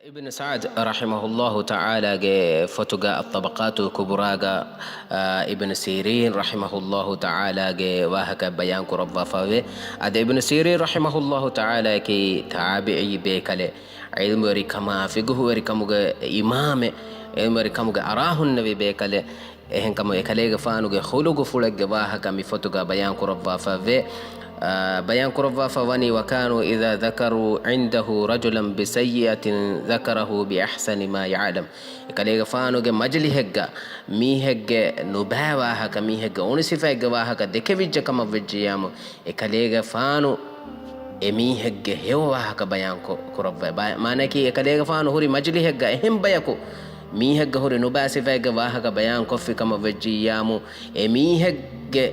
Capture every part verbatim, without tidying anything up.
އިބްނު ސަޢްދު ރަޙިމަހުﷲ ތަޢާލާގެ ފޮތުގަ އައްޠަބަޤާތުލް ކުބުރާގަ، އާ، އިބްނު ސީރީން ރަޙިމަހުﷲ ތަޢާލާގެ ވާހަކަ ބަޔާން ކުރައްވާފައިވޭ. އާދެ، އިބްނު ސީރީން ރަޙިމަހުﷲ ތަޢާލާއަކީ ތާބިޢީ ބޭކަލެއް، ޢިލްމުވެރިކަމާ، ފިޤުހުވެރިކަމުގެ އިމާމެއް، ޢިލްމުވެރިކަމުގެ އަރާހުންނެވި ބޭކަލެއް. އެހެންކަމުން އެކަލޭގެފާނުގެ ޚުލުޤުފުޅެއްގެ ވާހަކަ މި ފޮތުގަ ބަޔާން ކުރައްވާފައިވޭ. އާ، ބަޔާން ކުރައްވާފަ ވަނީ، وكانوا إذا ذكروا عنده رجلا بسيئة ذكره بأحسن ما يعلم. އެކަލޭގެފާނުގެ މަޖިލިހެއްގަ މީހެއްގެ ނުބައި ވާހަކަ، މީހެއްގެ އުނި ސިފައެއްގެ ވާހަކަ ދެކެވިއްޖެ ކަމަށް ވެއްޖިއްޔާމު، އެކަލޭގެފާނު އެ މީހެއްގެ ހެޔޮ ވާހަކަ ބަޔާން ކޮ-، ކުރައްވައި. ބަ-، މާނައަކީ، އެކަލޭގެފާނު ހުރި މަޖިލިހެއްގަ އެހެން ބަޔަކު މީހެއްގެ ހުރި ނުބައި ސިފައެއްގެ ވާހަކަ ބަޔާން ކޮށްފި ކަމަށް ވެއްޖިއްޔާމު، އެ މީހެއްގެ،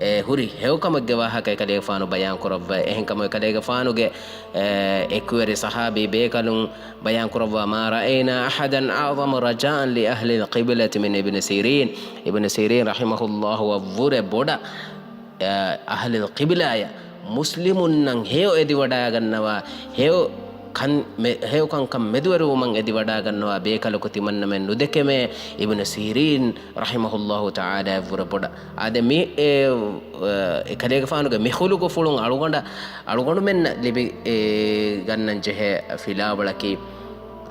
އެ، ހުރި ހެޔޮކަމެއްގެ ވާހަކަ އެކަލޭގެފާނު ބަޔާން ކުރައްވައި. އެހެންކަމުން އެކަލޭގެފާނުގެ، އެ، އެކުވެރި ޞަޙާބީ ބޭކަލުން ބަޔާން ކުރައްވާ، ما رأينا أحدا أعظم رجاء لأهل القبلة من ابن سيرين. އިބްނު ސީރީން ރަޙިމަހުﷲ އަށްވުރެ ބޮޑަށް، އަ، އަހްލުލް ޤިބްލާޔަށް، މުސްލިމުންނަށް ހެޔޮ އެދިވަޑައިގަންނަވާ، ހެޔޮ ކަން-، މެ-، ހެޔޮ ކަންކަން މެދުވެރިވުމަށް އެދިވަޑައިގަންނަވާ ބޭކަލަކު ތިމަންނަމެން ނުދެކެމޭ. އިބްނު ސީރީން ރަޙިމަހުﷲ ތަޢާލާ އަށްވުރެ ބޮޑަށް. އާދެ، މި، އެ، އެ، އެކަލޭގެފާނުގެ މި ޚުލުޤުފުޅުން އަޅުގަނޑަށް، އަޅުގަނޑުމެންނަށް ލިބި، އެ، ގަންނަން ޖެހޭ ފިލާވަޅަކީ،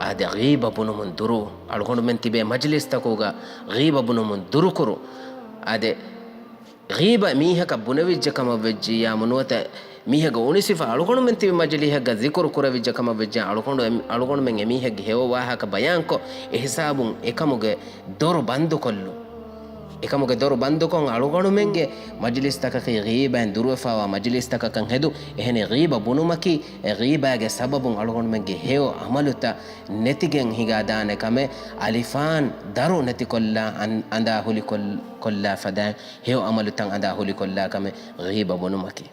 އާދެ، ޣީބަ ބުނުމުން ދުރު، އަޅުގަނޑުމެން ތިބޭ މަޖިލިސްތަކުގަ ޣީބަ ބުނުމުން ދުރުކުރު. އާދެ، ޣީބަ މީހަކަށް ބުނެވިއްޖެ ކަމަށް ވެއްޖިއްޔާމު، ނުވަތަ މީހެއްގެ އުނިސިފަ އަޅުގަނޑުމެން ތިބި މަޖިލީހެއްގަ ޒިކުރު ކުރެވިއްޖެ ކަމަށް ވެއްޖެ، އަޅުގަނޑު އެ-، އަޅުގަނޑުމެން އެމީހެއްގެ ހެޔޮ ވާހަކަ ބަޔާންކޮށް، އެހިސާބުން އެކަމުގެ ދޮރު ބަންދުކޮށްލު. އެކަމުގެ ދޮރު ބަންދުކޮށް، އަޅުގަނޑުމެންގެ މަޖިލިސްތަކަކީ ޣީބައިން ދުރުވެފައިވާ މަޖިލިސްތަކަކަށް ހެދު. އެހެނީ ޣީބަ ބުނުމަކީ، އެ ޣީބާގެ ސަބަބުން އަޅުގަނޑުމެންގެ ހެޔޮ އަމަލުތައް ނެތިގެން ހިނގާދާނެ ކަމެއް، އަލިފާން ދަރު ނެތިކޮށްލާ، އަން-، އަނދާ ހުލިކޮށް-، ކޮށްލާ ފަދައިން ހެޔޮ އަމަލުތައް އަނދާ ހުލިކޮށްލާ ކަމެއް ޣީބަ ބުނުމަކީ.